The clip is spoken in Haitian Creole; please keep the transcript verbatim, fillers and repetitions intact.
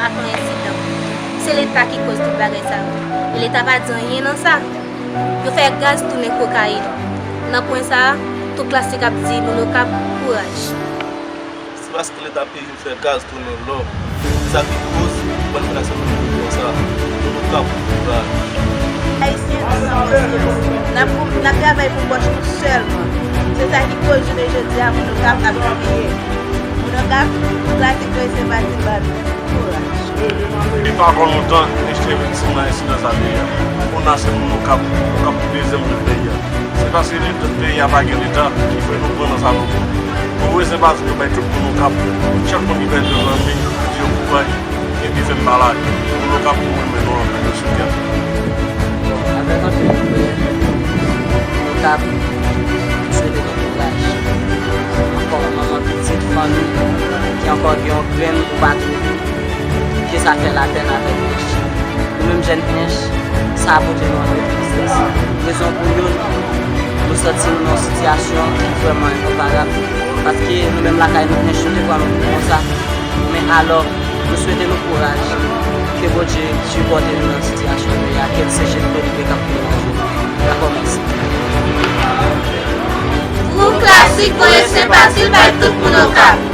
Ak yon ensidan. Se Leta ki koz tout bagay sa yo. E Leta pa di anyen nan sa. Yo fè gaz tounen kokayin. Nan pwen sa a, tout Klasik ap di moun Okap kouraj. Se paske Leta peyi m fè gaz tounen lò. Se sa ki koz bann fè sa nou konsa. Moun Okap kouraj. Ayisyen ansanm ansanm. N ap, n ap travay pou pòch nou sèlman. Se sa ki koz jounen jodi a moun Okap ap imilye. Moun Okap, Klasik voye senpati ba nou. Kouraj. Li pa twò lontan, N H T vin sou nan ensidan sa deja. Kounye a se moun Okap, Okap ki dezyèm vil peyi a. Se paske Leta, peyi a pa gen Leta ki fè nou pran nan sa nou pran. Mwen voye senpati mwen bay tout moun Okap, chak moun ki pèdi yon zanmi, di yo kouraj, epi fè m pa lage. Moun Okap, mwen renmen nou anpil, nou soutyen nou. Avèk anpil priyè, nou t ap swete nou kouraj. Ankò, manman pitit, fanmi, ki ankò gen yon grenn ou pa twouve, ke sa fè lapèn avèk Ench. Nou menm jèn Ench, sa pote nou anpil tristès. Rezon pou youn, nou santi nou nan yon sitiyasyon ki vrèman enkonparab. Paske nou menm lakay nou, Ench, nou te pran nou pou konsa. Men alò, nou swete nou kouraj. Ke Bondye sipòte nou nan sitiyasyon nou ye a, ke l seche dlo nou k ap koule nan je nou. Dakò, mèsi. Gwoup Klasik voye senpati l bay tout moun Okap.